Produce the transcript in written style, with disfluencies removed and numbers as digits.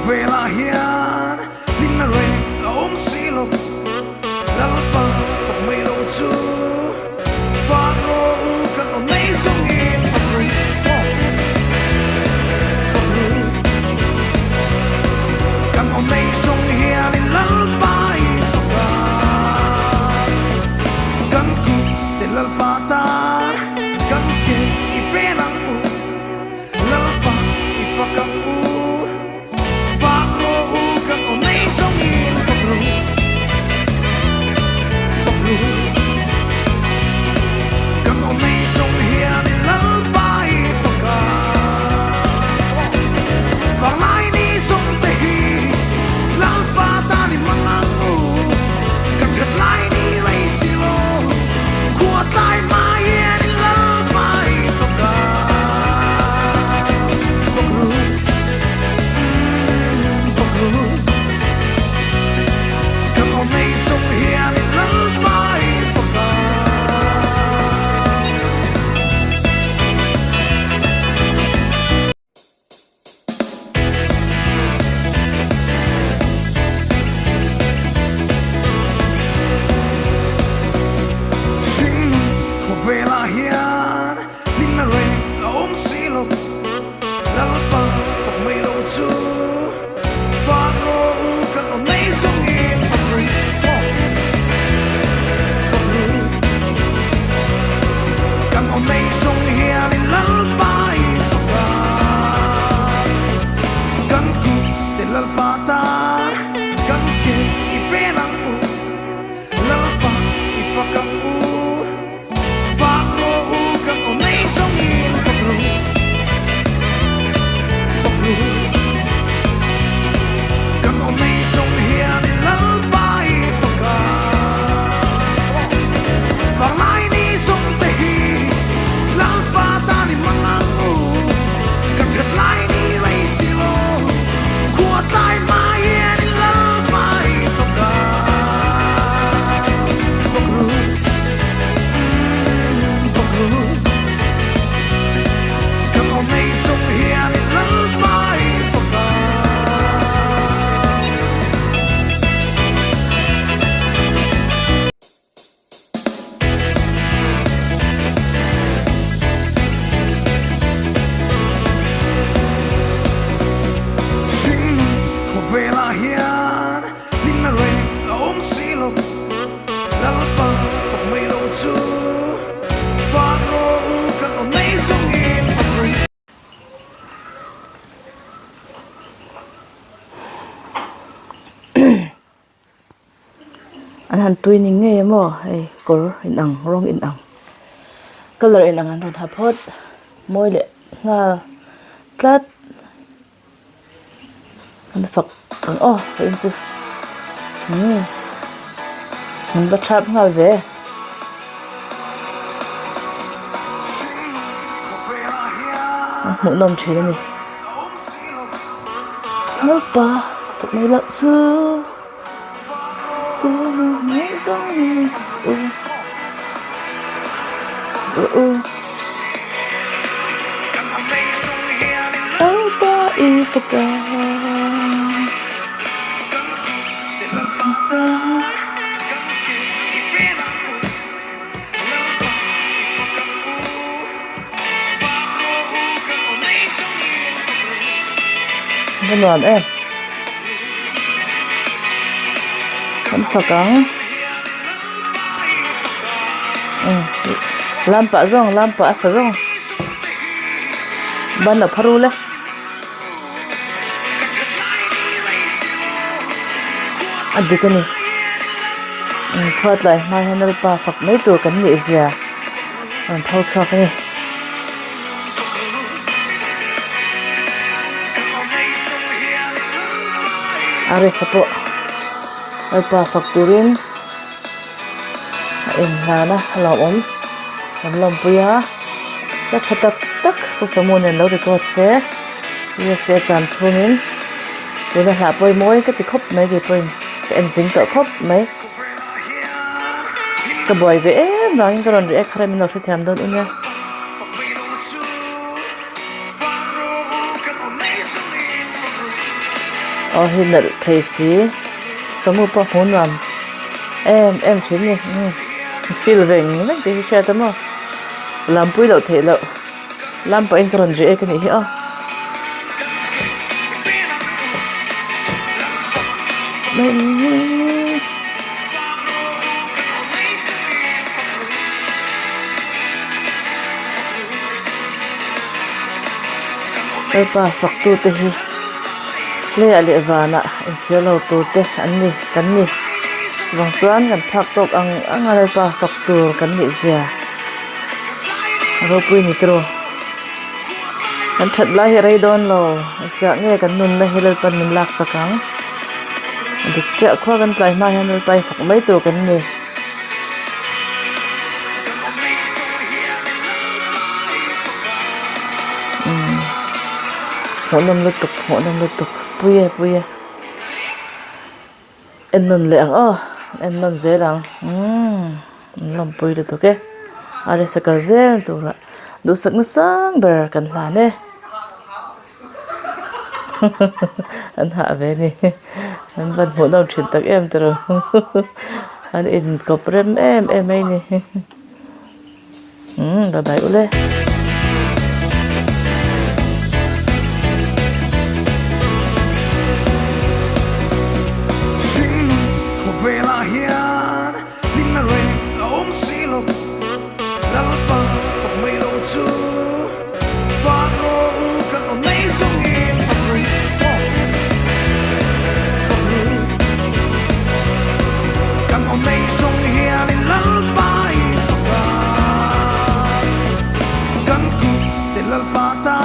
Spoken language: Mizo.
Khawvelah hian hlimna reng a awm si lo, Lalpa fak mai lo chu fak rawh u kan awm nei zawngin fak ru fak ru kan awm nei zawng hianin Lalpa i fak a kan kut te Lalpa tan kan ke i pen ang u. Lalpa i fak ang u, fak rawh u kan aw nei zawngin fak ru, fak ru. Kan aw nei zawng hianin Lalpa i fak a, fak lai ni zawng te hi Lalpa tan i hmang ang u, kan that lai ni rei si lo, khua tlai hma hianin Lalpa i fak a. Khawvelah hian Hlimna reng a awm si lo, Lalpa fak mai lo chu fak rawh u kan awm nei zawngin fak ru, fak ru. Kan awm nei zawng hianin Lalpa i fak a, kan kut te Lalpa tan kan ke i pen ang u, Lalpa i fak ang u. Fak rawh u kan aw nei zawngin fak ru, fak ru. Kan aw nei zawng hianin Lalpa i fak a. Fak lai ni zawng te hi Lalpa tan i hmang ang u. Kan that lai ni rei si lo, khua tlai hma hianin Lalpa i fak a. Fak ru. Khawvelah hian hlimna reng a awm si lo. Lalpa fak mai lo chu fak rawh u kan awm nei zawngin fak ru. An han tui ni ngei maw hei kawr inang rawng inang colour inang an rawn ha phawt mawi leh nghal tlat. An fak ang aw ka in chu umm an va thap nghal ve. A hmuhnawm thin a ni lalpa ka mai loh chu u u. Lalpa i faka. Va nuam em. Kan fak ang. Lam pah zawng lam pah a sa zawng ban a phar ul e. A dik a ni khuatlai hma hian lalpa fak mai tur kan nih zia a rawn tho chhuak a ni. A resa pawh lalpa fak turin. A inhlan a a lo awm kan lawmpui a hla tha tak tak Pu Samu nen lo record se USA chan chhungin tuna hla pawimawh ka ti khawp mai keipawhin ka en zing tawh khawp mai ka buai ve em vangin ka rawn react har a min lo hrethiam dawn ania. Aw hi nalh thei si samu pawh hmuh nuam em em thin ni feel veng veng tih hi hriat a maw lampui loh theih loh lam pawhin ka rawn react a nih hi aw. Lalpa faktute hi leiah leh vanah inchhir lo tur te an ni kan ni vang chuan kan phak tawk ang ang a Lalpa fak tur kan nih zia a ropui ni tiraw kan that lai hi a rei dawn lo engtikah nge kan nunna hi Lalpan min laksak ang a dik chiah khua kan tlai hma hian Lalpa hi fak mai tur kan ni. Hmuhnawm lutuk hmuhnawm lutuk pui e pui e en nawn leh ang aw en nawn zel ang umm an lawmpui lutuk e a resa kal zel turah duhsakna sang ber kan hlan e. An hah ve a ni an van hmuh nawm thin tak em tiraw an inkawp rem em em mai a ni umm bye bye ule. Khawvelah hian hlimna reng a awm si lo. Lalpa fak mai lo chu fak rawh u kan awm nei zawngin fak ru aw fak ru kan awm nei zawng hianin Lalpa i fak a kan kut te Lalpa ta.